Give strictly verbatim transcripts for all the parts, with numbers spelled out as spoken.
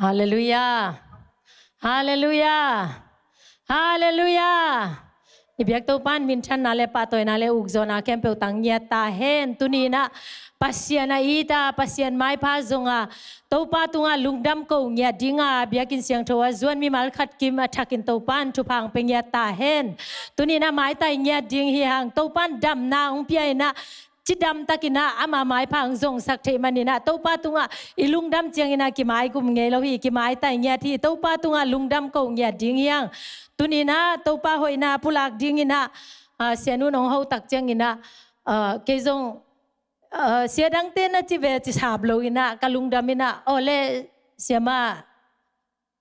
Halleluiah. Halleluiah. Halleluiah. I biak Topa in minthanna le pahtawina le ukzawhna khempeuh tang ngiat ta hen. Tuni in ah Pasian a it a, Pasian maipha zong a, Topa tungah lungdam ko ngiat ding a biakinn siangtho a zuan mimal khat kim a thakin Topa in thupha hong pia ngiat ta hen. Tuni in ah maitai ngiat ding hi hang. Topa in damna hong pia in ah, cidam takin ah ama maipha hong zongsak theih manin ah Topa tungah i lungdam ciangin ah kimaigum ngei lo hi, kimaitai ngiat hi. Topa tungah lungdam ko ngiat ding hi hang. Tuni in ah Topa hoihna pulak dingin ah, ah, Sianu in hong ho tak ciangin ah, ah, kei zong, ah, sia dangte na ci ve ci sap lo in ah ka lungdam in ah, aw le siamah,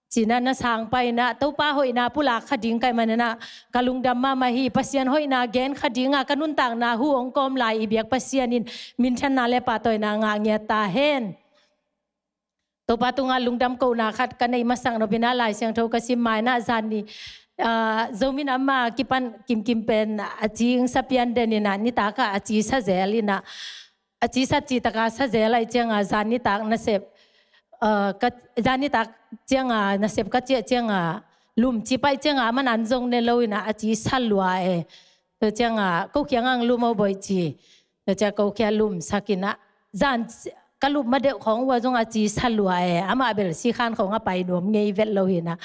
ci in ah na sang pai in ah, Topa hoihna pulak kha ding ka hih manin ah ka lungdam mahmah hi. Pasian hoihna gen kha ding a ka nuntakna hu hong kawm lai i biak Pasian in minthanna le pahtawina ngah ngiat ta hen. Topa tungah lungdam kohna khat ka neih masak nop in ah Lai Siangtho ka sim ma in ah zan ni, ah, Zomi nam a kipan kimkim pen a ci hong sa pian den in ah nitak ah a ci sa zel in ah, a ci sa cih tak a sa zel ahih ciang a zan nitak nasep, ah, ka, zan nitak ciang a nasep ka ciah ciang a lum ci pai ciang a a man an zong ne lo in ah a ci sa lua e. Tua ciang a ko kiang ah hong lum o boih ci. Tua ciang ko kiang lumsak in ah zan ka lum ma deuh khawng uh a zong a ci sa lua e. Amah bel Sikhan khawng a pai nuam ngei vet lo hi in ah,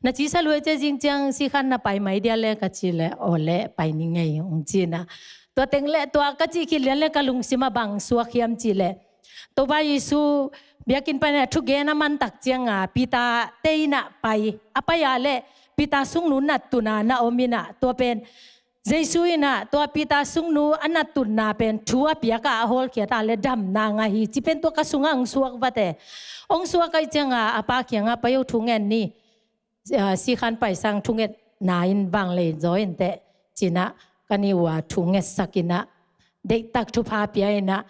na ci sa lua e ci a, zing ciang Sikhan na pai mai dia le ka ci le, aw le pai ni ngei hong ci in ah. Tua teng le tua ka cih khit lian le ka lungsim ah bang suak hiam cih le, Topa Jesu biakinn pan a thugen a man tak ciang a Peter te in ah pai, a pai a le Peter sungnu nat tun a na om in ah, tua pen Jesu in ah tua Peter sungnu a nat tunna pen thu a piak a a hawlkhiat a le damna ngah hi ci pen tua ka sungah hong suak vat e. Hong suak ahih ciang a a pa kiang ah, pai o, thu ngen ni, ah, Sikhan pai sang thungetna in vanglei zaw in teh ci in ah ka ni uh a thungetsak in ah, deihtak thupha pia in ah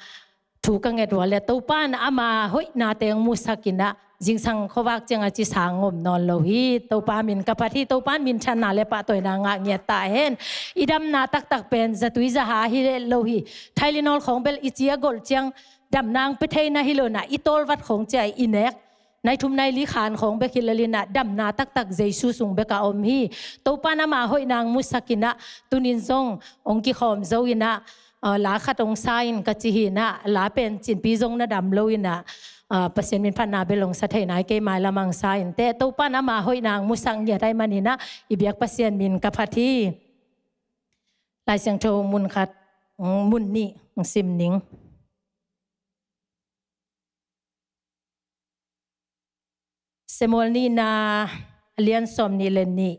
thu ka nget uh a le Topa in ama hoihna teng musak in ah zingsang khuavak ciang a ci sang om nawn lo hi. Topa min ka phat hi. Topa in minthanna le pahtawina ngah ngiat ta hen. I damna taktak pen zatui zaha hi lo hi. Tylenol khawng bel i ci a golh ciang damna hong pia thei na hi lo in ah i tawlvat khawng ci a i nek nai thum nai li khan khawng bek hi lel in ah damna taktak Jesu sung bek a om hi. Topa in ama hoihna hong musak in ah tunin zong hong kikhawm zo in ah, ah, la khat hong sa in ka ci hi in ah, la pen cinpi zong na dam lo in ah, ah, Pasian min phatna bel hong sa thei nai kei, mailam ah hong sa in teh. Topa in ama hoihna hong musak ngiat ahih manin ah i biak Pasian min ka phat hi. Lai Siangtho mun khat, mm, mun nih hong sim ning. Samuel nihna a lian sawm nih le nih.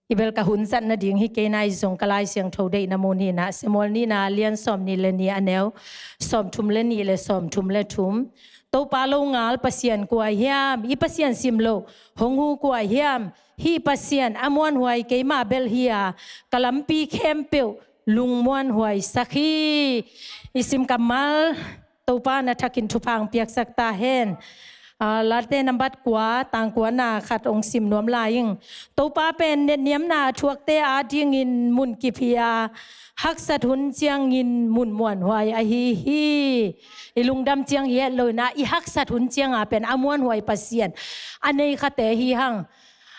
Hi bel ka hun zat nading hi kei, nai zong ka Lai Siangtho deihna mun hi in ah, Samuel nihna a lian sawm nih le nih, a neu sawm thum le nih le sawm thum le thum. Topa lo ngal Pasian kua hiam? I Pasian sim lo hong hu kua hiam? Hih Pasian a muanhuai keima bel hi a, ka lampi khempeuh lungmuanhuai sak hi. I sim kammal Topa in a thakin thupha hong piaksak ta hen. Ah, Late nambat kua, tang kuana khat hong sim nuam lai ing. Topa pen netniamna a thuakte adingin munkip hi a, haksat hun ciangin mun muanhuai ahi hi. I lungdam ciang hi het lo in ah, i haksat hun ciang a pen a muanhuai Pasian a nei khate hi hang.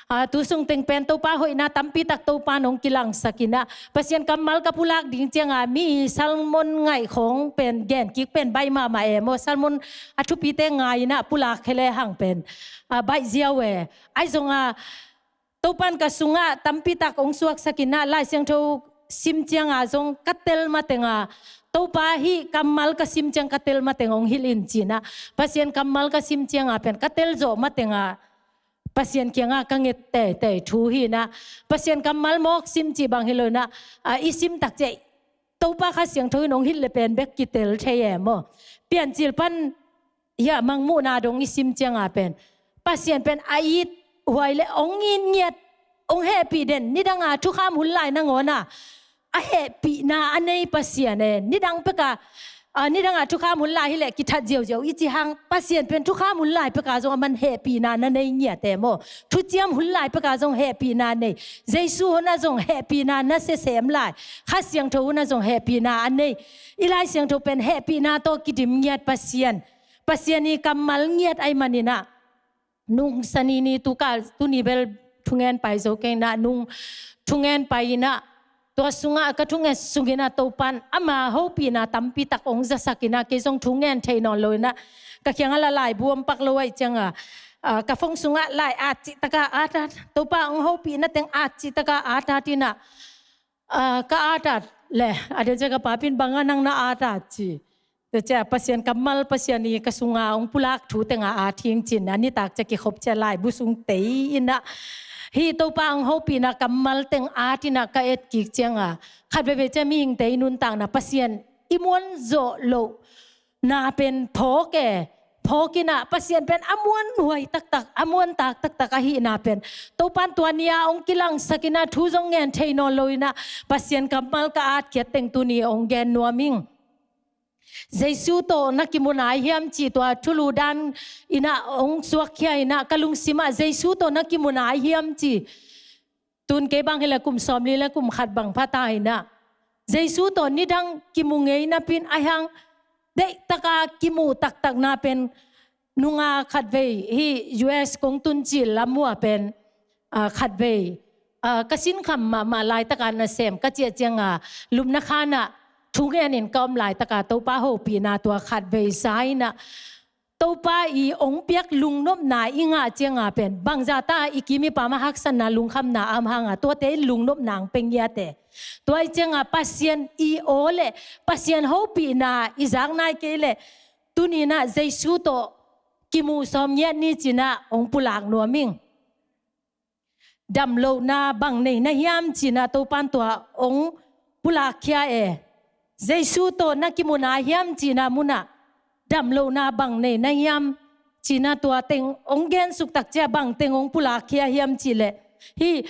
Ah, tu sung teng pen Topa hoihna tampi tak Topa in hong kilangsak in ah, Pasian kammal ka pulak ding ciang a mi sermon ngaih khawng pen gen kik pen baih mahmah e maw, sermon a thupite ngai in ah pulak hi le hang pen, ah, baih ziau e. Ahi zong a, Topa in ka sungah tampi tak hong suaksak in ah, Lai Siangtho sim ciang a zong ka tel mateng a, Topa hih kammal ka sim ciang ka tel mateng hong hilh in ci in ah, Pasian kammal ka sim ciang a pen ka tel zawh mateng a, Pasian kiangah ka nget teitei thu hi in ah, Pasian kammal mawk sim cih bang hi lo in ah, ah, i sim tak ciang Topa Kha Siangtho in hong hilh le pen bek kitel thei e maw. Piancil pan hiah Mangmuhna dong i sim ciang a pen Pasian pen a it huai le hong it ngiat, hong hehpih den, nidang a thukham hun lai nangawn a a hehpihna a nei Pasian e. Nidang pek a, ah, nidang a thukham hun lai hi leh kithat ziauziau i ci hang, Pasian pen thukham hun lai pek a zong a man hehpihna na nei ngiat e maw. Thuciam hun lai pek a zong hehpihna nei. Jesu hun ah zong hehpihna na sia sem lai. Kha Siangtho hun ah zong hehpihna a nei. I Lai Siangtho pen hehpihna tawh kidim ngiat Pasian, Pasian i kammal ngiat ahih manin ah, nung Sani ni, tukal tuni bel thungen pai zo kei in ah, nung thungen pai in ah, tua sungah ka thungen sungin ah Topan ama hopihna tampi tak hong zasak in ah, kei zong thungen thei nawn lo in ah, ka kiangah la laibu om pak lo ahih ciangah, ah, ka phone sungah lai at cih takah at at, Topa hong hopihna teng at cih takah at at in ah, ah, ka at at leh, a diakdiak a ka papi in, "Bang a nang na at at?" ci. Tua ciang Pasian kammal, Pasian in ka sunga hong pulak thu tengah at hing cin, a nitak ciang kikhop ciang laibu sung tei in ah, hih Topa hong hopihna kammal teng at in ah ka et kik ciangah, khat veivei ciang mihingte i nuntakna Pasian i muan zawh lohna pen phawk e, phawk in ah, Pasian pen a muanhuai taktak, a muantak taktak ahihna pen, Topan tua ni-a hong kilangsak in ah, thu zong ngen thei nawn lo in ah, Pasian kammal ka atkhiat teng tuni hong gen nuam ing. Jesu tawh na kimu nai hiam cih tua thulu dan in ah hong suakkhia in ah, ka lungsimah Jesu tawh na kimu nai hiam cih. Tun kei bang hileh kum sawmli le kum khat bang pha ta in ah, Jesu tawh nidang kimu ngei napi in, ahi hang deihtaka kimu taktakna pen, nunga khatvei hih U S kong tun cil lam uh ah pen, ah, khatvei, ah, ka sinkham mahmah laitaka nasem ka ciah ciangah, lumna khan ah thu ngenin ka om laitaka Topa hopihna tua khatvei za in ah, Topa i hong piak lungnopna i ngah cianga pen, bangzah ta i kim i pam ah haksatna, lungkhamna a om hanga, tuate in lungnopna hong pia ngiat e. Tua ahih cianga Pasian i aw le Pasian hopihna i zak nai kei leh, tuni in ah Jesu tawh kimu sawm ngiat ni ci-in ah hong pulak nuam ing. Damlohna bang nei na hiam ci-in ah Topan tua hong pulakkhia e. Jesu tawh na kimu nai hiam cihna munah damlohna bang nei na hiam ci-in ah tua teng hong gensuk tak ciang bang teng hong pulakkhia hiam cih leh, hih,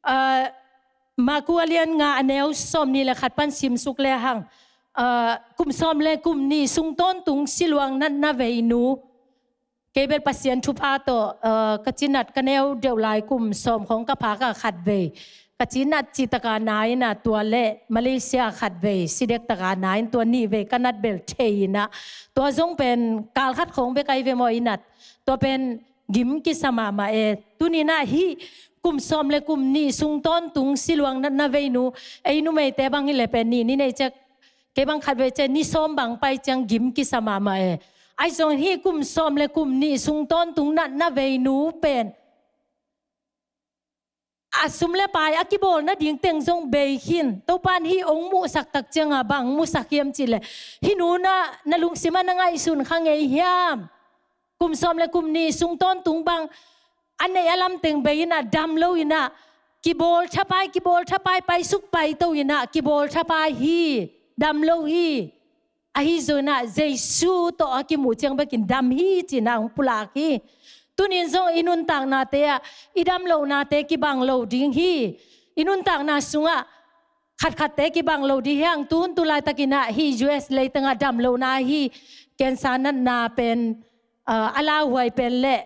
ah, Marku a lian nga a neu sawmnih le khat pan simsuk le hang, ah, kum sawm le kum nih sung tawntung siluang natna veinu, kei bel Pasian thupha tawh, ah, ka cinat ka neu deuh lai kum sawm khawng ka phak a khatvei, ka cinat cih taka na in ah, tua le Malaysia khatvei, si dek taka na in, tua nih vei ka nat bel thei in ah, tua zong pen kal khat khawng bek ahi ve maw i nat, tua pen gim kisa mahmah e. Tuni in ah hih kum sawm le kum nih sung tawntung siluang natna veinu, ei numeite bang hileh pen nih ni nei ciang, kei bang khatvei ciang ni sawm bang pai ciang gim kisa mahmah e. Ahi zongin hih kum sawm le kum nih sung tawntung natna veinu pen a sum le pai a kibawl nading teng zong bei khin. Topan hih hong muhsak tak cianga bang musak hiam cih leh, hih nu na, na lungsim ah na ngaihsun kha ngei hiam? Kum sawm le kum nih sung tawntung bang a neih a lam teng bei in ah, dam lo in ah, kibawl thapai, kibawl thapai, paisuk paito in ah, kibawl thapai hi, dam lo hi. Ahi zongin ah Jesu tawh a kimuh ciang bekin dam hi ci-in ah hong pulak hi. Tuni in zong i nuntaknate ah i damlohnate kibang lo ding hi. I nuntakna sungah khatkhatte kibang lo ding hi hang. Tun tu laitakin ah hih U S leitang ah damlohna, hih cancer natna pen, ah, a lauhuai pen le,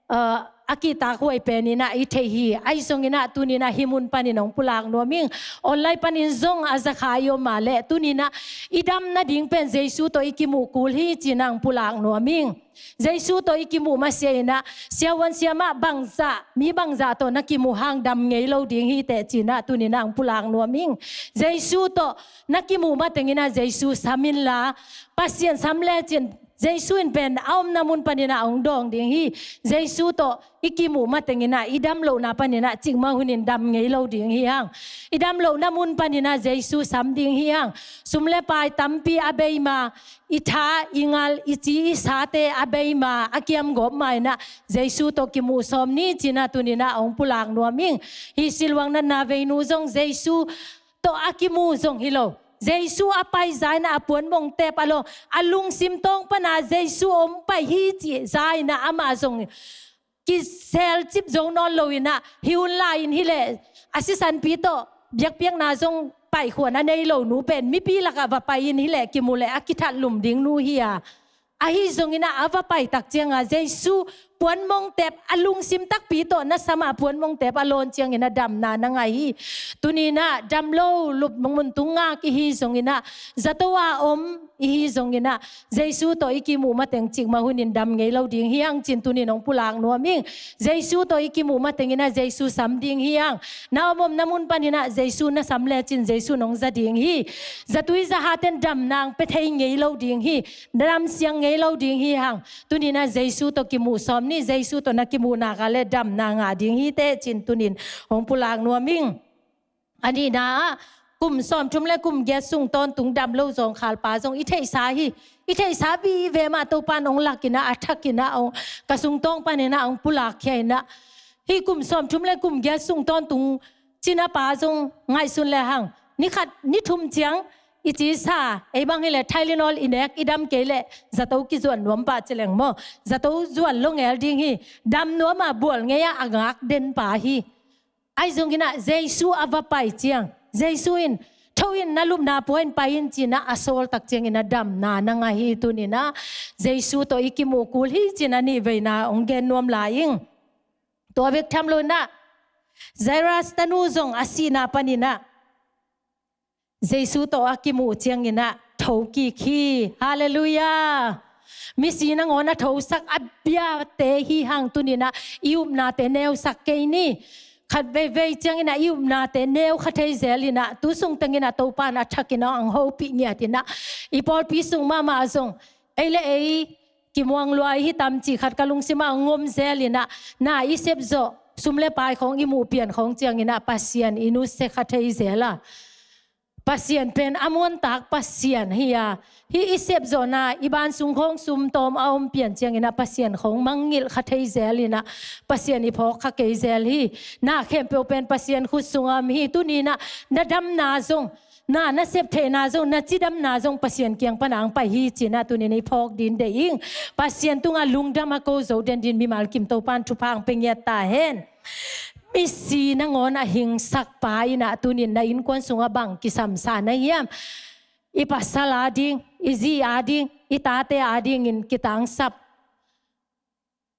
ah, a kihtakhuai pen in ah i theih hi. Ahi zongin ah tuni in ah hih mun panin hong pulak nuam ing. Online panin zong a zakha i om a leh, tuni in ah i dam nading pen Jesu tawh i kimuh kul hi ci-in ah hong pulak nuam ing. Jesu tawh i kimuh masiah in ah, siavuan siamah bangzah, mi bangzah tawh na kimuh hang dam ngei lo ding hi teh ci-in ah tuni in ah hong pulak nuam ing. Jesu tawh na kimuh mateng in ah Jesu sam inla, Pasian sam lecin Jesu in pen a omna mun panin ah hong dawng ding hi. Jesu tawh i kimuh mateng in ah i damlohna panin ah cikmah hunin dam ngei lo ding hi hang. I damlohna mun panin ah Jesu sam ding hi hang. Sum le pai tampi a bei ma, i tha, i ngal, i ci, i sate a bei ma, a kiamgawp ma in ah Jesu tawh kimuh sawm ni ci-in ah tuni in ah hong pulak nuam ing. Hih siluang natna veinu zong Jesu tawh a kimu zong hi lo. Jesu a pai za in ah a puanmong tep a lo, a lungsim tawng pana Jesu om pai hi cih za in ah amah zong kiselcip zo nawn lo in ah, hih hun lai-in hileh a sisanpi tawh biakpiakna zong paikhuan a nei lo nu pen mipi lakah va pai in hileh kimu leh a kithatlum ding nu hi a. Ahi zongin ah a va pai tak cianga Jesu puanmong tep a lungsim takpi tawh na sam a puanmong tep a lawn ciangin a damna na ngah hi. Tuni-in ah dam lo, lupmun tung ngak i hi zongin ah, zato a om i hi zongin ah, Jesu tawh i kimuh mateng cikmah hunin dam ngei lo ding hi hang ci-in tuni-in hong pulak nuam ing. Jesu tawh i kimuh matengin ah Jesu sam ding hi hang. Na om omna mun panin ah Jesu na sam lecin Jesu in hong za ding hi. Zatui zahate'n damna hong pia thei ngei lo ding hi. Dam siang ngei lo ding hi hang. Tuni-in ah Jesu tawh kimuh sawm ni, Jesu tawh na kimuh nak leh damna ngah ding hi teh ci-in tuni-in hong pulak nuam ing. A nihna ah, kum sawmthum le kum giat sung tawntung dam lo zawngkhal pa zong i theihsa hi. I theihsa vive mah Topa'n hong lakin ah, a thakin ah, hong, ka sungtawng panin ah hong pulak khia in ah, hih kum sawmthum le kum giat sung tawntung cina pa zong ngaihsun le hang, ni khat ni thum ciang i cisa, ei bang hileh Tylenol i nek, i dam kei leh zato kizuan nuam pah ci leng maw, zato zuan lo ngel ding hi. Dam nuam a bual ngei a, a ngak den pa hi. Ahi zongin ah Jesu a va pai ciang, Jesu in, "Tho in, na lupna pua in, pai in," ci-in ah a sawl tak ciangin ah damna na ngah hi. Tuni-in ah Jesu tawh i kimuh kul hi ci-in ah nihveina hong gen nuam lai ing. Tua bek tham lo-in ah, Jairus tanu zong a sihna panin ah Jesu tawh a kimuh ciangin ah tho kik hi. Halleluiah. Misi nangawn a thosak a biate hi hang. Tuni-in ah i upnate neusak kei ni. Khat veivei ciangin ah i upnate neu kha thei zel in ah, tu sung tengin ah Topa'n a thakin ah hong hopih ngiat in ah, i pawlpi sung mahmah zong ei le ei kimuang lua i hi tam cih khat ka lungsim ah hong om zel in ah, na i sep zawh, sum le pai khawng i muh pian khawng ciangin ah Pasian i nusia kha thei zel a. Pasian pen a muantak Pasian hi a, hih i sep zawhna, i ban sung khawng sum tawm a om pian ciangin ah Pasian khawng mangngilh kha thei zel in ah, Pasian i phawk kha kei zel hi. Na khempeuh pen Pasian khut sungah om hi. Tuni-in ah na damna zong, na, na sep theihna zong, na cidamna zong Pasian kiang pan hong pai hi ci-in ah tuni-in i phawk ding deih ing. Pasian tungah lungdam a ko zo den dingin mimal kim Topa'n thupha hong pia ngiat ta hen. Misi nangawn a hingsak pa in ah tuni-in na innkuan sungah bang kisamsa na hiam? I pasal a ding, i zi a ding, i tate a dingin kitangsap.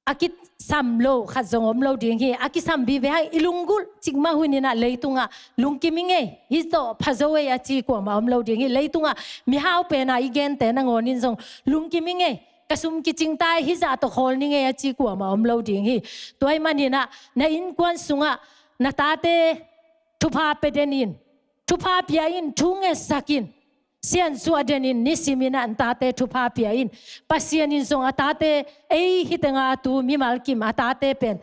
A kisam lo khat zong om lo ding hi. A kisam vive hang, i lunggulh cikmah hunin ah leitungah lungkim ing ei, hih tawh pha zo ei a ci kuamah om lo ding hi. Leitungah mihau pen a i gente nangawn in zong lungkim ing ei, ka sum kicing ta ei, hih zah tawh khawl ning ei a ci kuamah om lo ding hi. Tua ahih manin ah na innkuan sungah na tate thupha pia den in, thupha pia in, thu ngetsak in, siansuah den in, nisimin ah na tate thupha pia in. Pasian in zong a tate, ei hi tenga tu mimal kim a tate pen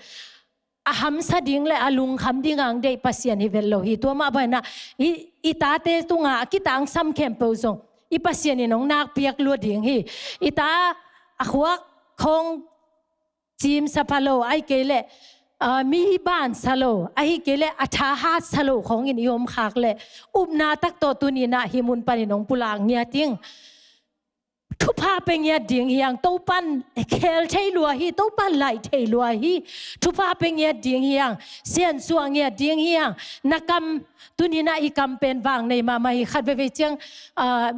a hamsa ding le a lungkham ding hong deih Pasian hi vet lo hi. Tua mah bangin ah i, i tate tungah a kitangsam khempeuh zong i Pasian in hong nakpiak lua ding hi. I ta a khuak khawng cimsa pha lo, ahih kei leh, ah, mi bansa lo, ahih kei leh a tha hatsa lo khawngin i om khak leh, upna tak tawh tuni-in ah hih mun panin hong pulak ngiat ing. Thupha pia ngiat ding hi hang. Topa'n khel thei lua hi, Topa'n laih thei lua hi. Thupha pia ngiat ding hi hang. Siansuah ngiat ding hi hang. Na kam, tuni-in ah i kam pen vang nei mahmah hi. Khat veivei ciang, ah,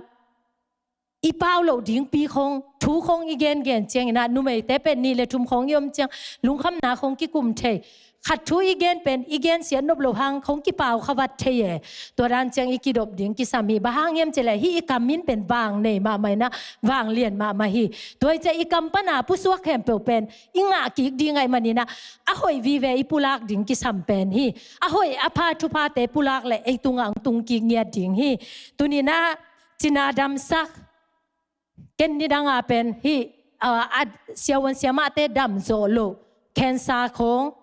i pau loh dingpi khawng, thu khawng i gengen ciangin ah, numeite pen nih le thum khawng i om ciang lungkhamna khawng kikum thei. Khat thu i gen pen i gensiat nop loh hang khawng kipau khavat thei e. Tua dan ciang i kidop ding kisam hi. Bang hang hiam cih leh hih i kam in pen vang nei mahmah in ah, vang lian mahmah hi. Tua hi ciang i kam pan a pusuak khempeuh pen i ngah kik ding ahih manin ah, a hoih vive i pulak ding kisam pen hi. A hoih a pha thuphate pulak leh ei tungah hong tung kik ngiat ding hi. Tuni-in ah cina damsak, ken nidang a pen hih, ah, a siavuan siamahte dam zawh loh, cancer khawng,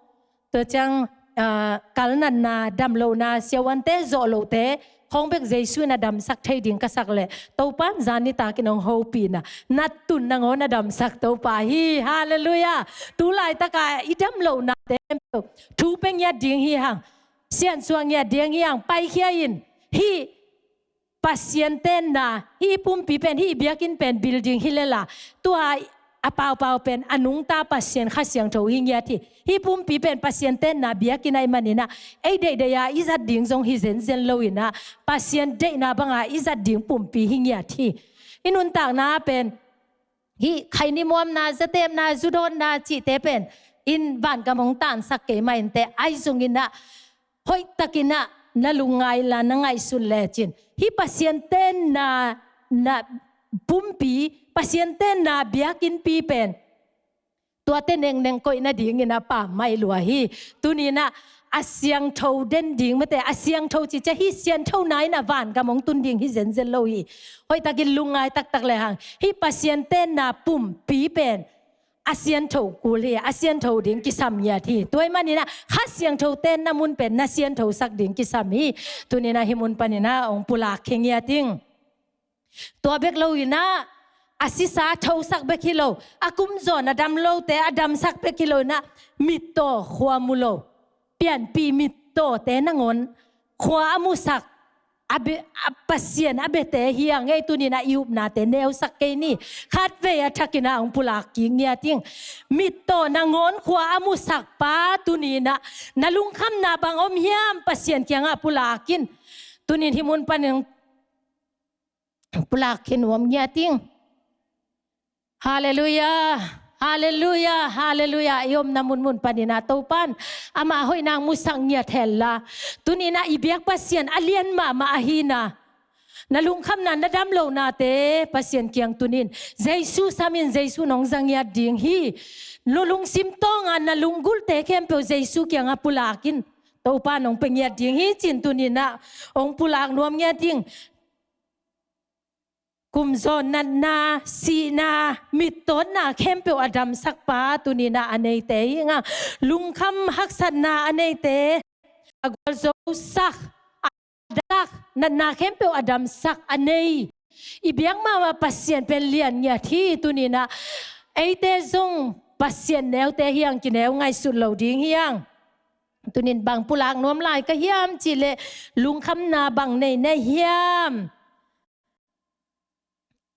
tua ciang, ah, kalnatna, dam lohna, siavuante zawh lohte khawng bek Jesu in a damsak thei ding ka sak leh, Topa'n zan nitakin hong hopih in ah, na tun nangawn a damsak Topa hi. Halleluiah. Tu laitak a i dam lohnate khempeuh thu pia ngiat ding hi hang. Siansuah ngiat ding hi hang. Paikhia in. Hih Pasian tenna, hih pumpi pen, hih biakinn pen building hi lel a, tua a paupau pen a nungta Pasian Kha Siangtho hi ngiat hi. Hih pumpi pen Pasian tenna biakinn ahih manin ah, ei deihdeih a i zat ding zong hi zenzen lo-in ah, Pasian deihna bang a i zat ding pumpi hi ngiat hi. I nuntakna pen hih khaini muamna, zatepna, zudawnna cihte pen in vangam hong tansak kei mah inteh, ahi zongin ah hoihtakin ah na lungngai inla na ngaihsun lecin, hih Pasian tenna, na pumpi, Pasian tenna biakinnpi pen tuate nengneng koih nadingin a pammaih lua hi. Tuni-in ah a siangtho den ding mate, a siangtho cih ciang hih sianthona in ah vangam hong tun ding hi zenzen lo hi. Hoihtakin lungngai taktak lehang hih Pasian tenna pumpi pen a siangtho kul hi, a siangtho ding kisam ngiat hi. Tua ahih manin ah Kha Siangtho tenna mun pen na siangthosak ding kisam hi. Tuni-in ah hih mun panin ah hong pulak khe ngiat ing. Tua bek lo-in ah a sisa thosak bek hi lo, a kumzawn a dam lote a damsak bek hi lo-in ah mittaw, khua mu lo, pianpih mittawte nangawn khua a musak, a be, a Pasian a biate hi a ngei. Tuni-in ah i upnate neusak kei ni. Khatvei a thakin ah hong pulak kik ngiat ing. Mittaw nangawn khua a musak pa, tuni-in ah na lungkhamna bang om hiam, Pasian kiangah pulak in. Tuni-in hih mun panin pulak khe nuam ngiat ing. Halleluiah, halleluiah, halleluiah. I omna munmun panin ah Topa'n ama hoihna musak ngiat henla, tuni-in ah i biak Pasian a lian mahmah ahi-in ah, na lungkhamna, na dam lohnate Pasian kiang tun in. Jesu sam in, Jesu in hong za ngiat ding hi. Na lungsim tawng a na lunggulte khempeuh Jesu kiangah pulak in. Topa'n hong pia ngiat ding hi, ci-in tuni-in ah hong pulak nuam ngiat ing. Kumzawn natna, sihna, mittawtna khempeuh a damsak pa, tuni-in ah a neite hi ing a. Lungkham haksatna a neite, a gualzosak, a dak, natna khempeuh a damsak, a nei, i biak mahmah Pasian pen lian ngiat hi. Tuni-in ah eite zong Pasian neute hi hang, kineu ngaihsut lo ding hi hang. Tuni-in bang pulak nuam lai ka hiam cih leh, lungkhamna bang nei na hiam?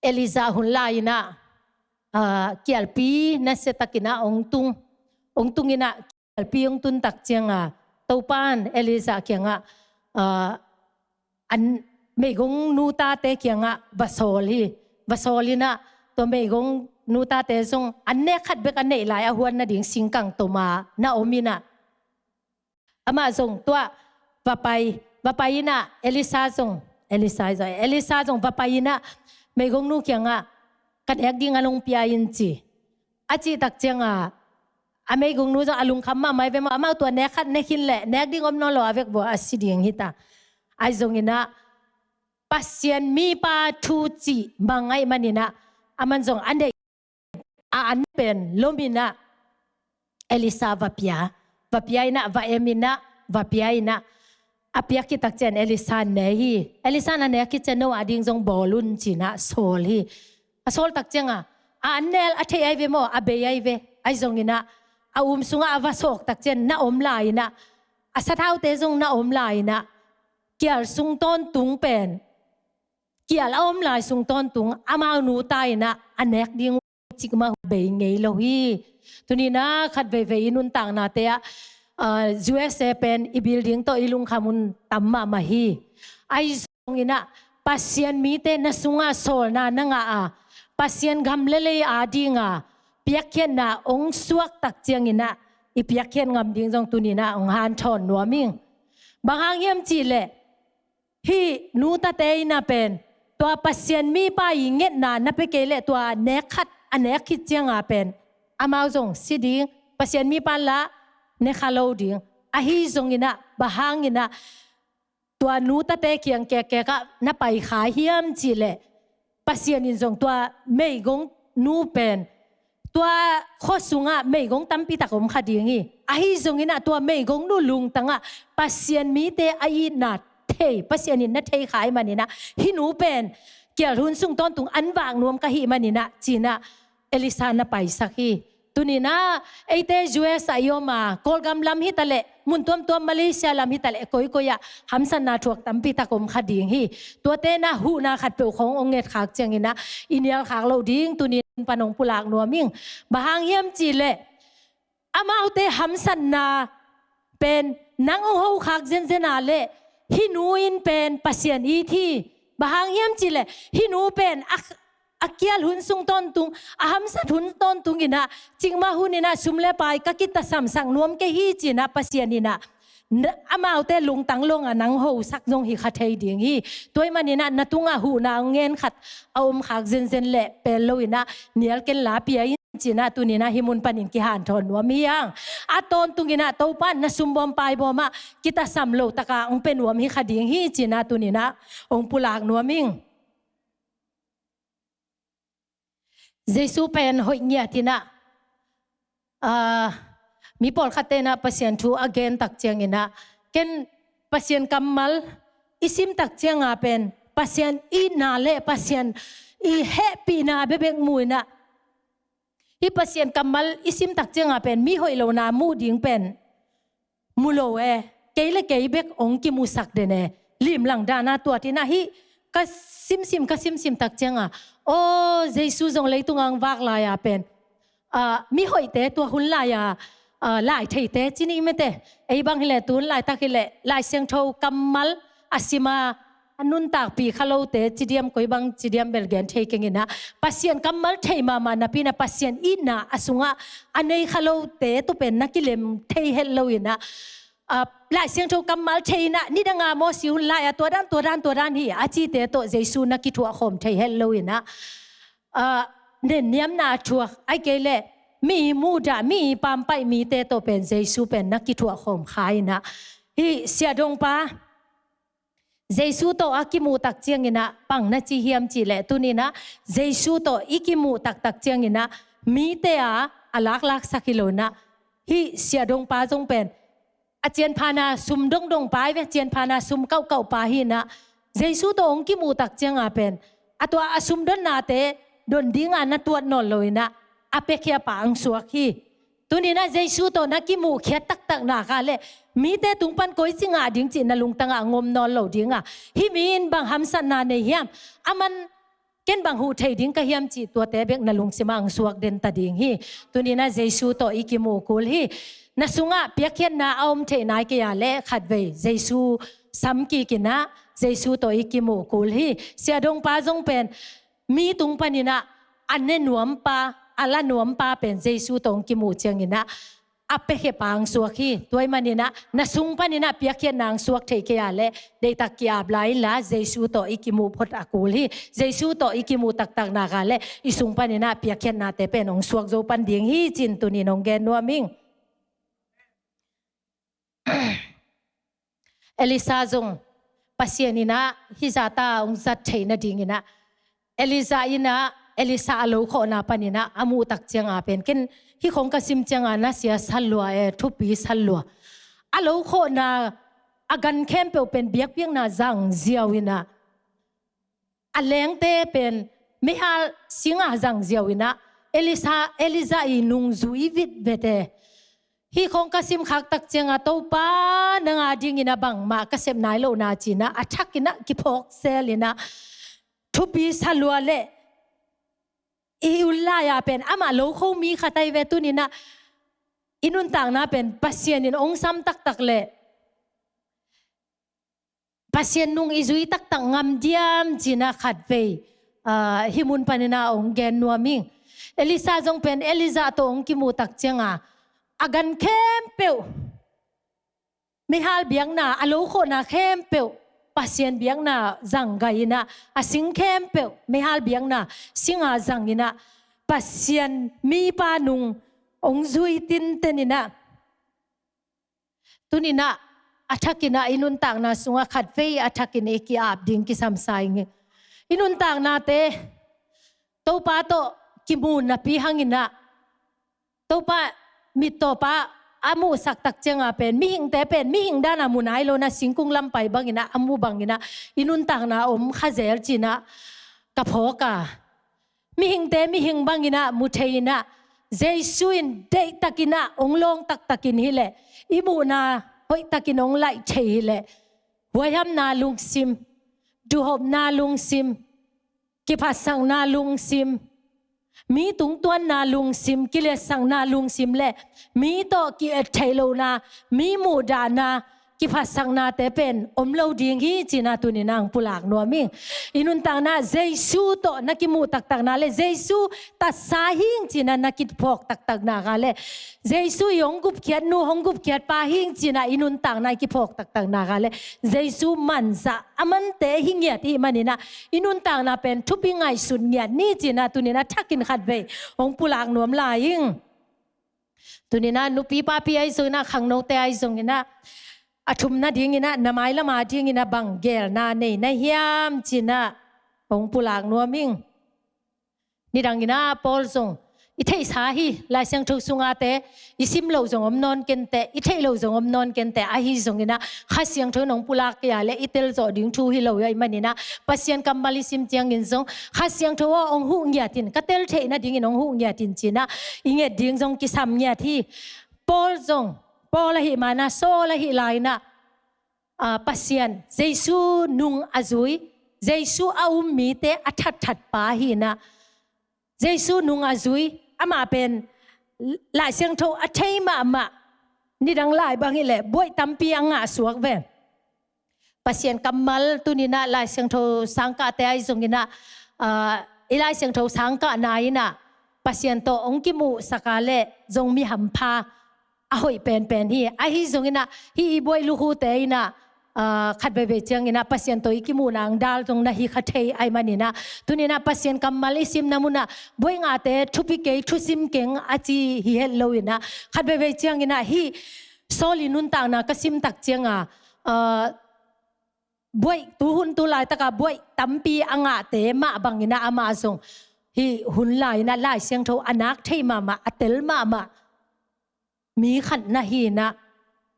Elijah hun lai-in ah, ah, kialpi nasiatakin ah hong tung, hong tung in ah, kialpi hong tun tak ciang a, Topa'n Elijah kiangah, ah, a meigongnu tate kiangah va sawl hi. Va sawl in ah, tua meigongnu tate zong an nek khat bek a neih lai a huan nading singkang tom a na om in ah, amah zong tua va pai, va pai in ah, Elisha zong, Elisha zong, Elisha zong va pai in ah, meigongnu kiangah, "Ka nek ding a hong pia in," ci. A cih tak ciang a, a meigongnu zong a lungkham mahmah hi ve maw, amau tua nek khat ne khin leh nek ding om nawn lo a, vek vua a si ding hi ta. Ahi zongin ah Pasian mipa thu cih mangngilh manin ah, aman zong a neih a an pen lom in ah Elisha va pia, va pia in ah, va em in ah, va pia in ah, a piak khit tak ciang Elisha ne hi. Elisha in a nek khit ciang no a ding zong bawl un ci-in ah sawl hi. A sawl tak ciang a, a an nel a theih ahi ve maw, a bei ahi ve. Ahi zongin ah a um sungah a va sawk tak ciang na om lai in ah, a sathaute zong na om lai in ah, kial sung tawntung pen, kial a om lai sung tawntung amau nu ta in ah a nek ding uh cikmah bei ngei lo hi. Tuni-in ah khat veivei i nuntaknate ah, ah, U S A pen i building tawh i lungkham hun tam mahmah hi. Ahi zongin ah Pasian mite na sungah sawlna na ngah a, Pasian gam le lei a ding a piakkhiatna hong suak tak ciangin ah i piakkhiat ngam ding zong tuni-in ah hong hanthawn nuam ing. Bang hang hiam cih leh, hih nu tate in ah pen, tua Pasian mipa i ngetna na pia kei leh tua nek khat a nek khit ciang a pen, amau zong si ding, Pasian mipa in lah ne kha lo ding. Ahi zongin ah, bang hangin ah tua nu tate kiang kekkek ah na pai kha hiam cih leh, Pasian in zong tua meigongnu pen, tua khua sungah meigong tampi tak om kha ding hi. Ahi zongin ah tua meigongnu lungtang ah Pasian mite a itna thei, Pasian in na thei kha ahih manin ah, hih nu pen kial hun sung tawntung an vak nuam ka hih manin ah, ci-in ah Elisha na paisak hi. Tuni-in ah eite U S A i om a, Kawlgam lam hi ta leh, mun tuamtuam Malaysia lam hi ta leh, koikoi ah hamsatna thuak tampi tak om kha ding hi. Tuate in ah huhna khatpeuh khawng hong nget khak ciangin ah i nial khak loh ding tuni-in pan hong pulak nuam ing. Bang hang hiam cih leh, amaute hamsatna pen nang hong ho khak zenzen a leh, hih nu in pen Pasian it hi. Bang hang hiam cih leh, hih nu pen a, a kial hun sung tawntung, a hamsat hun tawntung in ah, cikmah hun in ah sum le pai ka kitasamsak nuam kei hi ci-in ah Pasian in ah, na, amaute lungtang lawngah nang hosak zong hi kha thei ding hi. Tua ahih manin ah na tungah huhna ngen khat a om khak zenzen leh pel lo in ah, nial ken la pia in ci-in ah tuni-in ah hih mun panin kihanthawn nuam hi hang. A tawntung in ah Topa na sumbawm paibawm ah kitasam lo taka hong pia nuam hi kha ding hi ci-in ah tuni-in ah hong pulak nuam ing. Jesu pen hoih ngiat in ah, ah, mi pawlkhatte in ah Pasian thu a gen tak ciangin ah, ken Pasian kammal i sim tak cianga pen Pasian itna le Pasian i hehpihna bekbek mu in ah, hih Pasian kammal i sim tak cianga pen mi hoih lona muh ding pen mu lo e, kei le kei bek hong kimusak den e. Limlang dana tuat in ah hih ka simsim, ka simsim tak cianga, aw, Jesu zong leitung ang vak lai-a pen, ah, mi hoihte tua hun lai-a, ah, lai theite ci ni mete. Ei bang hileh tu hun laitak hileh Lai Siangtho kammal a sima a nuntakpih kha lote ci diam, koi bang ci diam bel gen thei keng in ah, Pasian kammal thei mahmah napi in ah Pasian itna a sungah a nei kha lote tawh pen na kilem thei het lo in ah, ah, Lai Siangtho kammal thei in ah, nidanga Mosi hun lai-a tua dan, tua dan, tua dan hi a cite tawh Jesu na kithuah khawm thei het lo in ah, ah, nenniamna a thuak, ahih kei leh mi muhdah, mi pampaih mite tawh pen Jesu pen na kithuah khawm kha in ah, hih siahdongpa Jesu tawh a kimuh tak ciangin ah bang na ci hiam cih leh, tuni-in ah Jesu tawh i kimuh taktak ciangin ah mite a, a laklaksak hi lo in ah, hih siahdongpa zong pen a cianphana sum dongdongpa hi ve, cianphana sum kauhkauhpa hi in ah, Jesu tawh hong kimuh tak cianga pen a tua a sum donnate don dinga na tuat nawn lo in ah, a piakhiapa hong suak hi. Tuni-in ah Jesu tawh na kimuhkhiat taktak nak leh mite tung pan koici ngah ding cih na lungtangah ngom nawn lo dinga, hih mi in bang hamsatna nei hiam, a man ken bang huh thei ding ka hiam cih tuate bek na lungsimah hong suak den ta ding hi. Tuni-in ah Jesu tawh i kimuh kul hi. Na sungah piakkhiatna a om theih nai kei a leh khatvei Jesu sam kik in ah Jesu tawh i kimuh kul hi. Siahdongpa zong pen mi tung panin ah a ne nuampa, a la nuampa pen Jesu tawh hong kimuh ciangin ah a piakhiapa hong suak hi. Tua ahih manin ah na sung panin ah piakkhiatna hong suak thei kei a leh deihtak ki-ap lai inla, Jesu tawh i kimuh phot a kul hi. Jesu tawh i kimuh taktak nak leh i sung panin ah piakkhiatnate pen hong suak zo pan ding hi ci-in tuni-in hong gen nuam ing. Elisha zong Pasian in ah hih zahta hong zat theih nadingin ah, Elijah in ah Elisha a lo khawhna panin ah a muh tak cianga pen, ken hih khawng ka sim cianga nasia sa lua e, thupi sa lua. A lo khawhna a gan khempeuh pen biakpiakna zang ziau in ah, a lengte pen meihal singa zang ziau in ah, Elisha, Elijah i nungzui vitvet e. Hih khawng ka simkhak tak cianga Topa nang a dingin ah bangmah ka sep nai lohna ci-in ah a thakin ah kiphawk sel in ah, thupi sa lua leh i hun lai-a pen amah lo kho mi khat ahi ve. Tuni-in ah i nuntakna pen Pasian in hong sam taktak leh Pasian nung i zui taktak ngam diam ci-in ah khatvei, ah, hih mun panin ah hong gen nuam ing. Elisha zong pen Elijah tawh hong kimuh tak cianga a gan khempeuh meihal biakna, a lo khawhna khempeuh Pasian biakna zang gai in ah, a sing khempeuh meihal biakna singa zang in ah, Pasian mipa nung hong zui tinten in ah, tuni-in ah a thakin ah i nuntakna sungah khatvei a thakin i ki-ap ding kisam sa ing. I nuntaknate Topa tawh kimu napi hangin ah, Topa mittawpa a muhsak tak cianga pen mihingte pen mihing dana mu nai lo in ah, singkung lam pai bangin ah a mu bangin ah i nuntakna om kha zel ci-in ah ka phawk a. Mihingte mihing bangin ah mu thei in ah, Jesu in deihtakin ah hong lawng taktakin hileh, i muhna hoihtakin hong laih thei hileh, huaihamna lungsim, duhhopna lungsim, kiphatsakna lungsim, mi tungtuanna lungsim, kiliatsakna lungsim le mi tawh ki-et theih lohna, mi muhdahna, kiphatsaknate pen om lo ding hi cina tuni-in ah hong pulak nuam ing. I nuntakna Jesu tawh na kimuh taktakna le Jesu tatsa hi ing cina na kiphawk taktakna kha le Jesu i hong gupkhiat nu, hong gupkhiat pa hi ing cina i nuntakna i kiphawk taktakna kha le Jesu manzah a mante hi ngiat i hih manin ah i nuntakna pen thupi ngaihsut ngiat ni cina tuni-in ah thakin khatvei hong pulak nuam lai ing. Tuni-in ah nupi papi ahi zongin ah khangnote ahi zongin ah a thumna dingin ah na mailam a dingin ah bang geelna nei na hiam cina hong pulak nuam ing. Nidangin ah Paul zong i theihsa hi, Lai Siangtho sungate i sim loh zong om nawn kenteh, i theih loh zong om nawn kenteh, ahi zongin ah Kha Siangtho in hong pulak kei a le i tel zawh ding thu hi lo ahih manin ah Pasian kammal i sim ciangin zong Kha Siangtho aw hong huh ngiat in, ka tel theih nadingin hong huh ngiat in cina i nget ding zong kisam ngiat hi. Paul zong, Paul ahih man ah Saul ahih lai-in ah, ah, Pasian, Jesu nung a zui, Jesu a um mite a thatthat pa hi-in ah, Jesu nung a zui, amah pen Lai Siangtho a thei mahmah, nidang lai bang hi leh buaih tampi a ngah suak ve. Pasian kammal tuni-in ah Lai Siangtho sangkahte ahi zongin ah, ah, i Lai Siangtho sangkahna in ah Pasian tawh hong kimuhsak a le zong mi hampha a hoih penpen hi. Ahi zongin ah hih i buaih lukhute in ah, ah, khat veivei ciangin ah Pasian tawh i kimuhna hong dal zong na hi kha thei ahih manin ah tuni-in ah Pasian kammal i simna mun ah buaih ngahte thupi kei, thusim keng a ci hi het lo-in ah khat veivei ciangin ah hih Saul i nuntakna ka sim tak ciang a, ah, buaih, tuhun tu laitak a buaih tampi a ngahte mah bangin ah amah zong hih hun lai-in ah Lai Siangtho a nak thei mahmah, a tel mahmah mi khat na hi-in ah,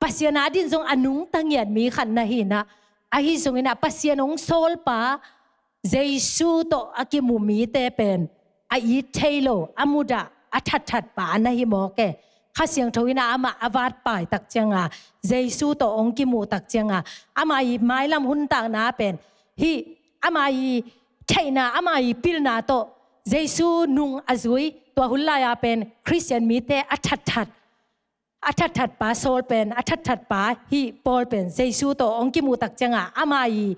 Pasian adingin zong a nungta ngiat mi khat na hi-in ah, ahi zongin ah Pasian hong sawlpa Jesu tawh a kimu mite pen a it thei lo, a mudah, a thatthat pa na hi mawk e. Kha Siangtho in ah amah a vatpai tak ciang a, Jesu tawh hong kimuh tak ciang a, amah i mailam nuntakna pen hih amah i theihna, amah i pilna tawh Jesu nung a zui, tua hun lai-a pen Khristian mite a thatthat, a thatthat pa Saul pen, a thatthat pa hih Paul pen Jesu tawh hong kimuh tak ciang a, amah i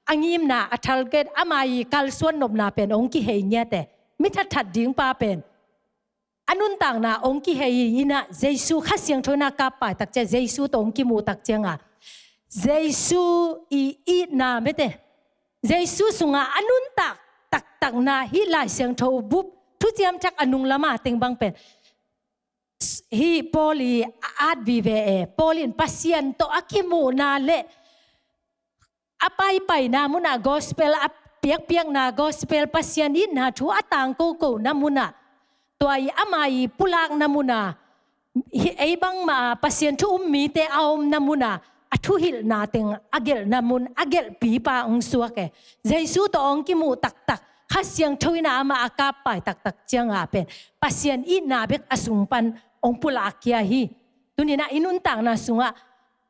a ngimna, a target, amah i kalsuan nopna pen hong kihei ngiat e. Mi thatthat ding pa pen a nuntakna hong kihei in ah Jesu, Kha Siangtho in ah kappai tak ciang, Jesu tawh hong kimuh tak ciang a, Jesu i itna mete, Jesu sungah a nuntak taktakna hih Lai Siangtho bup, thuciam thak a nung lam a teng bang pen hih Paul i a at vive e. Paul in Pasian tawh a kimuhna le a paipaina mun ah gospel, a piakpiakna gospel, Pasian itna thu a tangkokona mun ah, tua i amah i pulakna mun ah, hih ei bangmah a Pasian thu um mite a omna mun ah a thuhilhna teng a gelhna mun, a gelhpipa hong suak e. Jesu tawh hong kimuh taktak, Kha Siangtho in ah amah a kappai taktak ciang a pen Pasian itna bek a sung pan hong pulakkhia hi. Tuni-in ah i nuntakna sungah,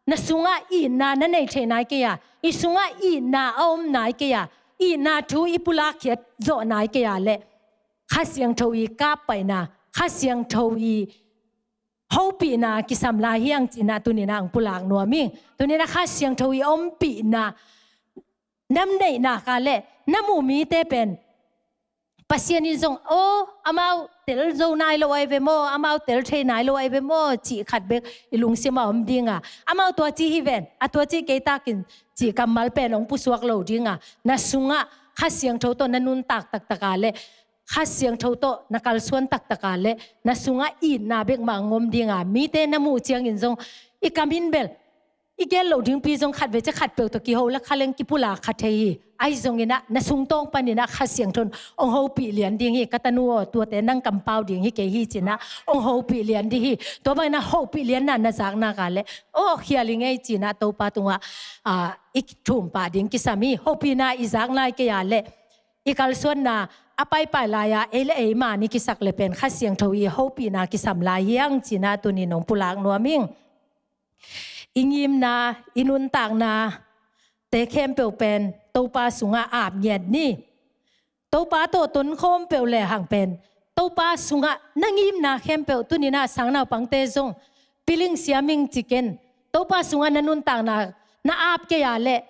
na sungah itna na nei thei nai kei a, i sungah itna a om nai kei a, itna thu i pulakkhiat zawh nai kei a leh Kha Siangtho i kappaina, Kha Siangtho i hopihna kisam lai hi hang cihna tuni-in ah hong pulak nuam ing. Tuni-in ah Kha Siangtho i ompihna nam neihna kha leh na muh mite pen Pasian in zong, aw, amau tel zo nai lo ahi ve maw, amau tel thei nai lo ahi ve maw, cih khat bek i lungsim ah om ding a, amau tua ci hi ven, a tua ci kei takin cih kammal pen hong pusuak lo ding a, na sungah Kha Siangtho tawh na nuntak taktak a leh Kha Siangtho tawh na kalsuan taktak a leh na sungah itna bek mah hong om ding a, mite na muh ciangin zong i kam in bel i gel loh dingpi zong khat vei ciang khatpeuh tawh kiho la kha leng kipulak kha thei hi. Ahi zongin ah na sungtawng panin ah Kha Siangtho in hong hopih lian ding hi. Ka tanu aw, tuate nang kampau ding hi kei hi ci-in ah hong hopih lian ding hi. Tua bangin ah hopih lianna na zak nak leh, aw, khial ing ei ci-in ah Topa tungah, ah, i thum pah ding kisam hi. Hopihna i zak nai kei a leh i kalsuanna a paipai lai-a ei le ei man i kisak leh pen Kha Siangtho i hopihna kisam lai hi hang ci-in ah tuni-in hong pulak nuam ing. I ngimna, i nuntaknate khempeuh pen Topa sungah ap ngiat ni. Topa tawh tonkhawm peuh lehang pen Topa sungah na ngimna khempeuh, tuni-in ah sangnaupangte zong piling siam ing ci ken, Topa sungah na nuntakna na ap kei a leh,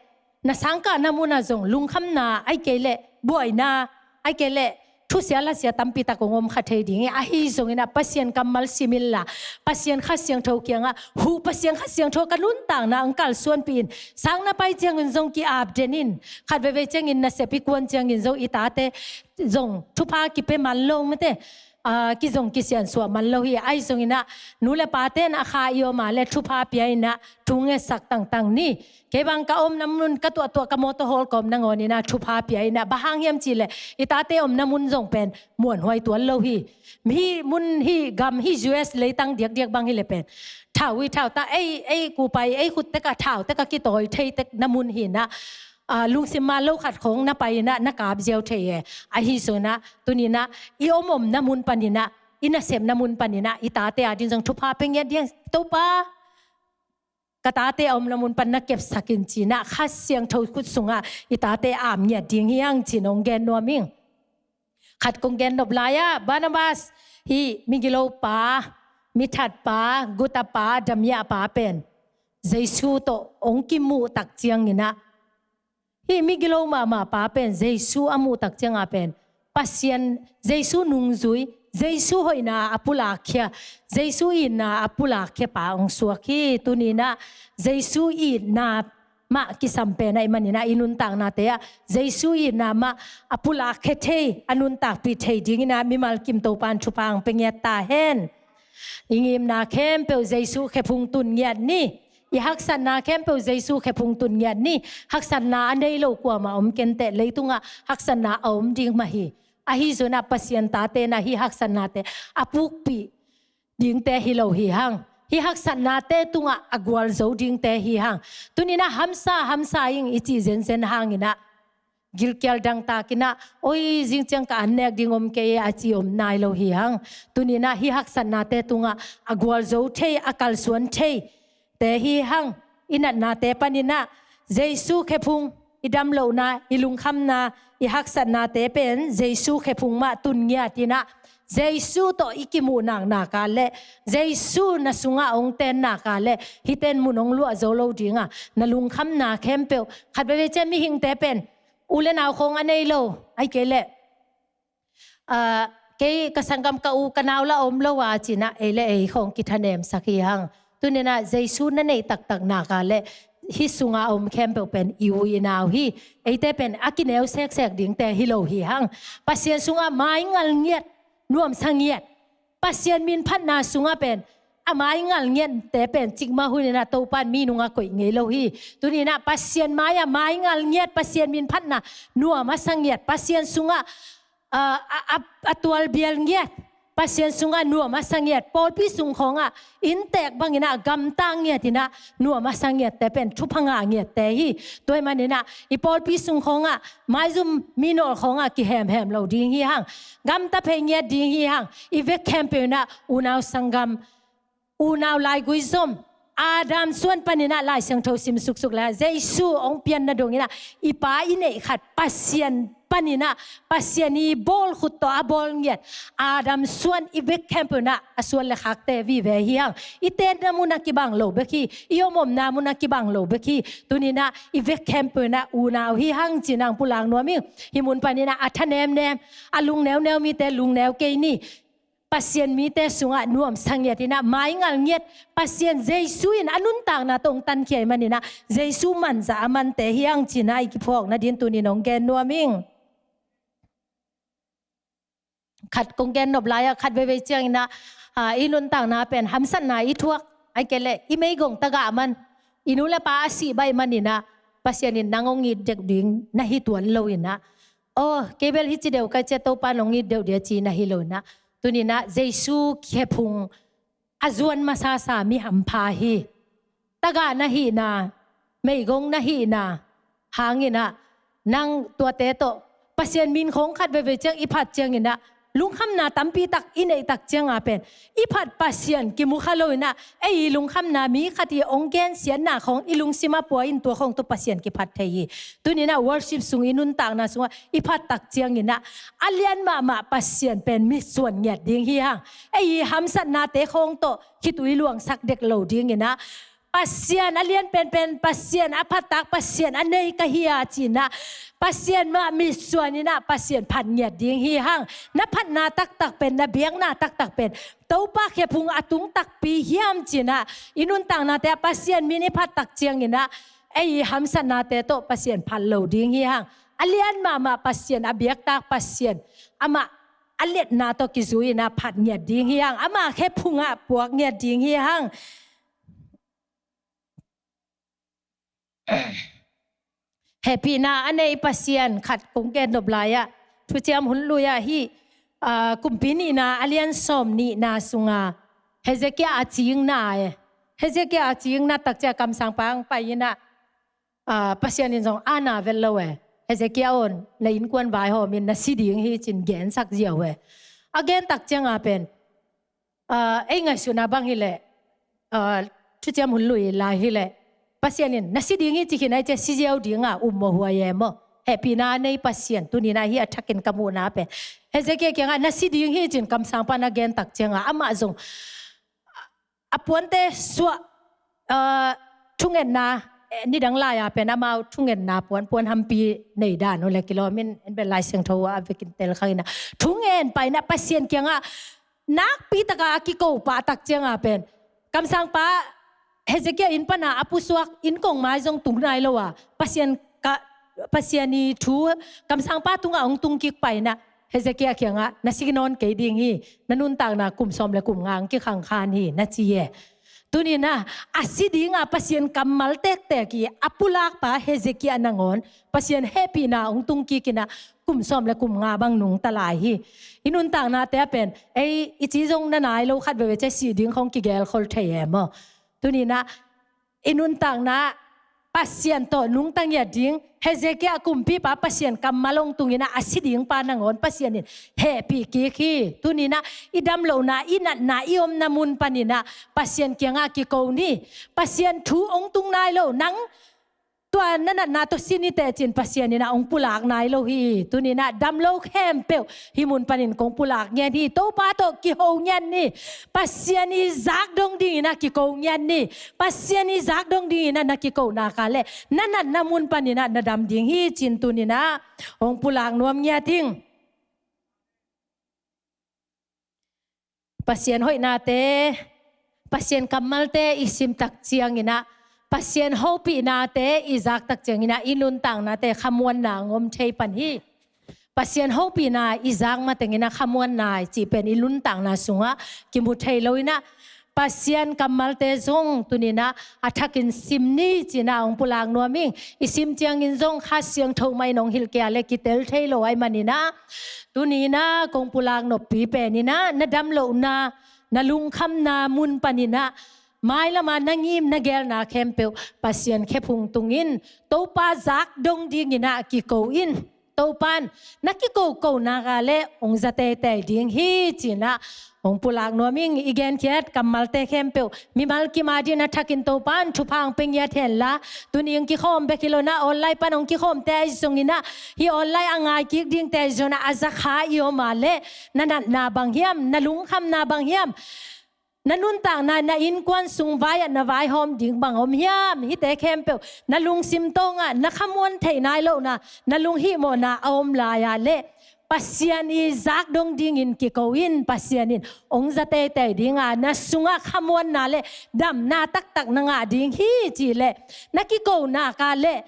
na sangkahna munah zong lungkhamna, ahih kei leh buaina, ahih kei leh thusia lasia tampi tak hong om kha thei ding hi. Ahi zongin ah Pasian kammal sim inla, Pasian Kha Siangtho kiangah, hu, Pasian Kha Siangtho ka nuntakna hong kalsuanpih in, sang na pai ciangin zong ki-ap den in, khat veivei ciangin nasep i kuan ciangin zong i tate zong thupha kipia man lo mate, aa, kizong kisiansuah man lo hi. Ahi zongin ah nu le pate in a kha i om a leh thupha pia in ah thu ngetsak tangtang ni. Kei bang ka omna mun, ka tuahtuah ka mawtaw hawl ka om nangawnin ah thupha pia in ah, bang hang hiam cih leh i tate omna mun zong pen muanhuai tuan lo hi. Hih mun, hih gam, hih U S leitang diakdiak bang hi leh pen thau hi, thau ta, ei, ei kupai, ei khut tek ah thau tek ah kitawi thei tek na mun hi in ah, aa, lungsim man lo khat khawng na pai in ah na kap ziau thei e. Ahi zongin ah tuni in ah i om omna mun panin ah, i nasepna mun panin ah i tate ading zong thupha pia ngiat ding. Topa, ka tate a omna mun pan na kepsak in ci in ah Kha Siangtho khut sungah i tate ap ngiat ding hi hang ci-in hong gen nuam ing. Khat kong gen nop lai ah, Barnabas, hih migilo pa, mithat pa, guta pa, damya pa pen Jesu tawh hong kimuh tak ciangin ah, hih migilo mahmah pa pen Jesu a muh tak ciangah pen Pasian, Jesu nungzui, Jesu hoihna a pulakkhia, Jesu itna a pulakkhia pa hong suak hi. Tuni in ah Jesu itna mah kisam pen ahih manin ah i nuntaknate ah Jesu itna mah a pulakkhia thei, a nuntakpih thei dingin ah mimal kim Topa in thupha hong pia ngiat ta hen. I ngimna khempeuh Jesu khephung tun ngiat ni. I haksatna khempeuh Jesu khephung tun ngiat ni. Haksatna a nei lo kuamah om kei inteh, leitungah haksatna a om ding mah hi. Ahi zongin ah Pasian tate in ah hih haksatnate a pukpih dingte hi lo hi hang. Hih haksatnate tungah a gualzo dingte hi hang. Tuni in ah hamsa, hamsa ing i cih zenzen hangin ah gilkial dangtak in ah, oi, zing ciang ka an nek ding om kei e a ci om nai lo hi hang. Tuni in ah hih haksatnate tungah a gualzo thei, a kalsuan thei te hi hang. I natnate panin ah Jesu khephung, i damlohna, i lungkhamna, i haksatnate pen Jesu khephung mah tun ngiat in ah, Jesu tawh i kimuh naknak a leh, Jesu na sungah hong ten nak a leh, hihte in mun hong luah zo lo ding a, na lungkhamna khempeuh, khat veivei ciang mihingte pen u le nau khawng a nei lo, ahih kei leh, aa, kei ka sanggam, ka u ka nau lah a om lo a ci in ah ei le ei khawng kithanemsak hi hang. Tuni in ah Jesu na neih taktak nak a leh hih sungah a om khempeuh pen i u i nau hi. Eite pen a kineu seksek dingte hi lo hi hang. Pasian sungah maingal ngiat, nuamsa ngiat, Pasian min phatna sungah pen a maingal ngiatte pen cikmah hun in ah Topa in mi nungah koih ngei lo hi. Tuni in ah Pasian mai-ah maingal ngiat, Pasian min phatna nuam a sa ngiat, Pasian sungah, a, a, a, a tualbial ngiat, Pasian sungah nuam a sa ngiat, pawlpi sung khawngah inntek bangin ah gamta ngiat in ah nuam a sa ngiatte pen thupha ngah ngiatte hi. Tua ahih manin ah i pawlpi sung khawngah, maizum mi nawl khawngah kihemhem lo ding hi hang. Gamta phei ngiat ding hi hang. I vek khempeuh in ah unau sanggam, unau laigui zom, Adam suan panin ah Lai Siangtho sim suksuk le, Jesu hong pianna dongin ah i pa i neih khat Pasian panin ah, Pasian i bawl khut tawh a bawl ngiat Adam suan i vek khempeuh in ah a suan le khakte vive hi hang. I tenna mun ah kibang lo bek hi, i om omna mun ah kibang lo bek hi. Tuni in ah i vek khempeuh in ah unau hi hang ci in ah hong pulak nuam ing. Hih mun panin ah a thanemnem, a lungneuneu mite lungneu kei ni. Pasian mite sungah nuamsa ngiat in ah maingal ngiat, Pasian Jesu in a nuntakna tawh hong tankhia ahih manin ah Jesu man zah a mante hi hang ci in ah i kiphawkna dingin tuni in hong gen nuam ing. Khat kong gen nop lai ah, khat veivei ciangin ah, aa, i nuntakna pen hamsatna i thuak, ahih kei leh i meigong tagah man, i nu le pa a sih baih manin ah Pasian in nang hong it dek ding na hi tuan lo in ah, aw, kei bel hih ci deuh ka hih ciang Topa in hong it deuh ding a ci na hi lo in ah, tuni in ah Jesu khephung a zuan masasa mi hampha hi. Tagah na hihna, meigong na hihna hangin ah nang tuate tawh Pasian min khawng khat veivei ciang i phat ciangin ah lungkhamna tampi tak i neih tak ciang a pen i phat Pasian kimu kha lo in ah, ei i lungkhamna mi khat i hong gensiatna khawng i lungsim ah pua in tua khawng tawh Pasian kiphat thei hi. Tuni in ah worship sung i nuntakna sungah i phat tak ciangin ah a lian mahmah Pasian pen mitsuan ngiat ding hi hang. Ei i hamsatnate khawng tawh khitui luangsak dek lo dingin ah Pasian a lian penpen, Pasian a phattak, Pasian a nei ka hi a ci-in ah, Pasian mah mitsuan in ah Pasian phat ngiat ding hi hang. Na phatna taktak pen, na biakna taktak pen Topa khephung a tung takpi hiam ci-in ah, i nuntaknate ah Pasian min i phat tak ciangin ah ei i hamsatnate tawh Pasian phat lo ding hi hang. A lian mahmah Pasian, a biaktak Pasian, amah a liatna tawh kizui-in ah phat ngiat ding hi hang. Ama khephung ah puak ngiat ding hi hang. Hehpihna a nei Pasian khat kong gen nop lai-ah, Thuciam Hun Lui ah hih, aa, Kumpi Nihna a lian sawm nihna sunga Hezekiah a cingna e. Hezekiah a cingna tak ciang kamsangpa hong pai in ah, aa, Pasian in zong aana vet lo e. Hezekiah aw, na innkuan vaihawm in, na si ding hi ci-in gensak ziau e. A gen tak cianga pen, aa, ei ngaihsutna bang hileh, aa, Thuciam Hun Lui lai hileh, Pasian in na si ding hi ci khin ahih ciang si ziau dinga um mawhhuai e maw. Hehpihna a nei Pasian, tuni-in ah hih a thakin ka muhna pen, Hezekiah kiangah na si ding hi ci-in kamsangpa in a gen tak cianga amah zong a puante suah, aa, thungetna, eh, nidang lai-a pen amau thungetna puanpuan hampi nei dan uh le kilawm in, en bel Lai Siangtho ah a vekin tel khang in ah, thungen pah in ah Pasian kiangah nakpi taka a kiko pah tak cianga pen, kamsangpa Hezekiah inn pana a pusuak inn kong mai zong tung nai lo a, Pasian ka, Pasian i thu kamsangpa tungah hong tung kik pah in ah, Hezekiah kiangah na si nawn kei ding hi, na nuntakna kum sawm le kum nga hong kikhangkhan hi, na ci e. Tuni-in ah a si dinga Pasian kammal tektek i a pulakpa Hezekiah nangawn Pasian hehpihna hong tung kik in ah kum sawm le kum nga bang nungta lai hi. I nuntaknate ah pen ei i ci zong na nai lo khat veve ciang si ding khawng kigelkhol thei e maw. Tuni-in ah i nuntakna Pasian tawh nungta ngiat ding, Hezekiah kumpipa Pasian kammal hong tung in ah a si dingpa nangawn Pasian in hehpih kik hi. Tuni-in ah i damlohna, i natna, i omna mun panin ah Pasian kiangah kiko ni. Pasian thu hong tung nai lo, nang tua na natna tawh si ni teh ci-in Pasian in ah hong pulak nai lo hi. Tuni-in ah damlo khempeuh hih mun panin kong pulak ngiat hi. Topa tawh kiho ngiat ni. Pasian i zak dong dingin ah kiko ngiat ni. Pasian i zak dong dingin ah na kiko nak leh na natna mun panin ah na dam ding hi ci-in tuni-in ah hong pulak nuam ngiat ing. Pasian hoihnate, Pasian kammalte i sim tak ciangin ah, Pasian hopihnate i zak tak ciangin ah, i nuntaknate khamuanna hong om thei pan hi. Pasian hopihna i zak matengin ah khamuanna i cih pen i nuntakna sungah kimu thei lo in ah, Pasian kammalte zong tuni-in ah a thakin sim ni ci-in ah hong pulak nuam ing. I sim ciangin zong Kha Siangtho mah in hong hilh kei leh kitel thei lo ahih manin ah, tuni-in ah kong pulak noppi pen in ah, na damlohna, na lungkhamna mun panin ah, mailam ah na ngim na gelna khempeuh Pasian khephung tung in, Topa zak dong dingin ah kiko in. Topa'n na kikoko nak leh hong za teitei ding hi ci-in ah hong pulak nuam ing. I genkhiat kammalte khempeuh mimal kim a dingin a thakin Topa'n thupha hong pia ngiat hen la, tuni hong kikhawm bek hi lo in ah, online pan hong kikhawmte ahi zongin ah, hih online a ngai kik dingte ahi zongin ah, a za kha i om leh na natna bang hiam, na lungkhamna bang hiam, na nuntakna, na innkuan sung vai-ah na vaihawm ding bang om hiam, hihte khempeuh na lungsim tawngah na khamuan theih nai lohna, na lunghihmawhna a om lai-a leh Pasian i zak dong dingin kiko in, Pasian in hong za teitei ding a, na sungah khamuanna leh damna taktak na ngah ding hi cih leh, na kiko nak leh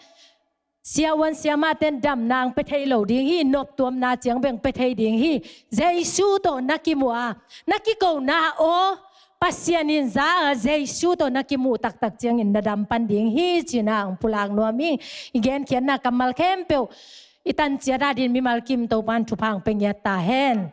siavuan siamahte in damna hong pia thei lo ding hi, noptuamna ciang bek hong pia thei ding hi. Jesu tawh na kimuh a, na kikona aw Pasian in za a, Jesu tawh na kimuh taktak ciangin na dam pan ding hi ci-in ah hong pulak nuam ing. I genkhiatna kammal khempeuh i tan ciat a dingin mimal kim Topa'n thupha hong pia ngiat ta hen.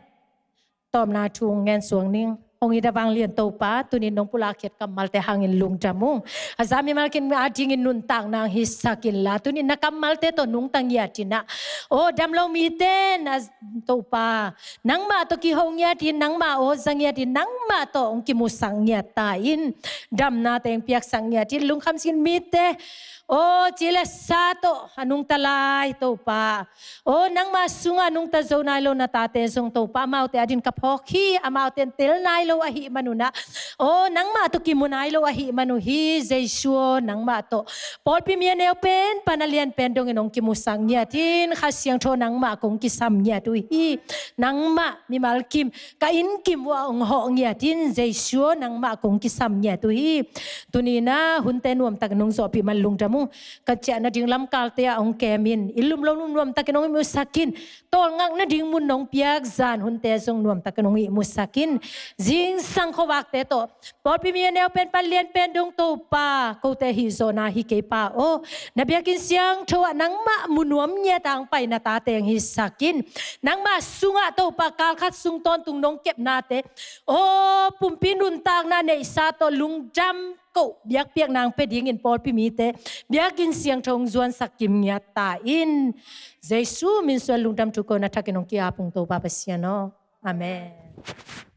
Tawpna thu hong ngen suak ning. Hong it a vanglian Topa, tuni-in nong pulak khiat kammalte hangin lungdam ung. A za mimal kim a dingin nuntakna hong hisak inla, tuni-in na kammalte tawh nungta ngiat in ah, aw damlo mite na Topa, nangmah tawh kiho ngiat in, nangmah aw za ngiat in, nangmah tawh hong kimusak ngiat ta in, damnate hong piaksak ngiat in, lungkham sin mite aw ci leh sa tawh a nungta lai Topa, aw nangmah sungah nungta zo nai lo na tate zong Topa, amaute a dingin ka phawk hi, amaute in tel nai lo ahih manun ah, aw, nangmah tawh kimu nai lo ahih man uh hi. Jesu aw, nangmah tawh pawlpi mi a neu pen pan a lian pen dongin hong kimusak ngiat in. Kha Siangtho nangmah kong kisam ngiat uh hi. Nangmah mimal kim ka inn kim uh ah hong hawh ngiat in. Jesu aw, nangmah kong kisam ngiat uh hi. Tuni-in ah hunte nuamtakin hong zawhpih man lungdam ung. Ka ciah nading lamkalte ah hong kem in. Inn lum lo lum nuamtakin hong ihmusak in. Tawlngak nading mun hong piak zan hunte zong nuamtakin hong ihmusak in. Zingsang khuavakte tawh pawlpi mi a neu pen pan lian pen dong Topa, kote hih zawhna hi kei Pa aw. Na biakinn siangtho ah nangmah mu nuam ngiat a hong pai na tate hong hisak in. Nangmah sungah Topa, kalkhat sung tawntung nong kepnate, aw, pumpi nuntakna neihsa tawh lungdam koh biakpiakna hong pia dingin pawlpi mite biakinn siangtho hong zuansak kim ngiat ta in. Jesu min suang lungdam thu ko na thakin hong ki-ap ung Topa Pasian aw. Amen.